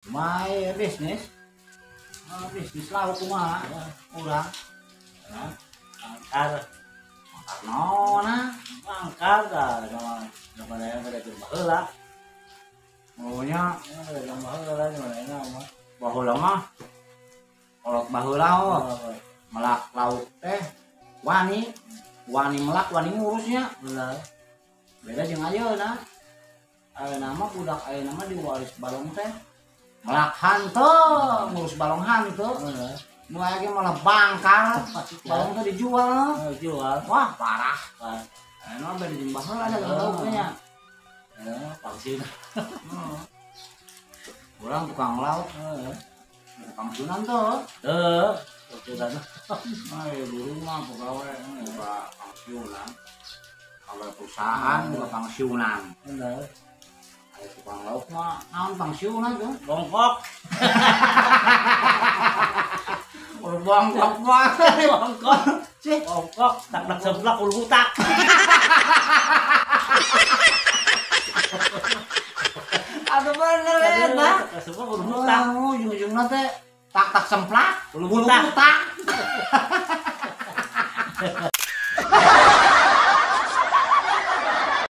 Kumaha bisnis? Bisnis lauk kumaha? Urang. Angkar. Angkar naonna? Angkar dah, zaman yang pada jeung baheula. Oh nya, pada jeung baheula zaman ayeuna mah. Baheula mah kolot baheula oh. Melak lauk teh wani, wani melak wani ngurusnya. Benar. Beda jeung ayeuna. Ayeuna mah budak ayeuna mah diwaris balong teh. Melak hanteu, ngurus balong hanteu. Benar. Nu aya ge malah bangkar, balong teh dijual. Oh, jual. Wah, parah. Parah. Ayeuna mah beda jeung baheula da lauknya nya. Heeh, pangsin. Heeh. Urang tukang lauk, Heeh. tukang sunan tuh. Heeh, pangsiunan. Nah, di rumah pegawai buka pangsiunan. Kalau perusahaan buka pangsiunan. Benar. Ayo tukang lauk mah naon pangsiunan tuh? Bongkok. Udah bongkok mah. Bongkok. Sih. Bongkok, tak seblak ulu butak. Aduh bener ya, nah. Tak seblak ulu butak. Oh, ujung-ujungna teh tak semplak, Ulu butak. butak.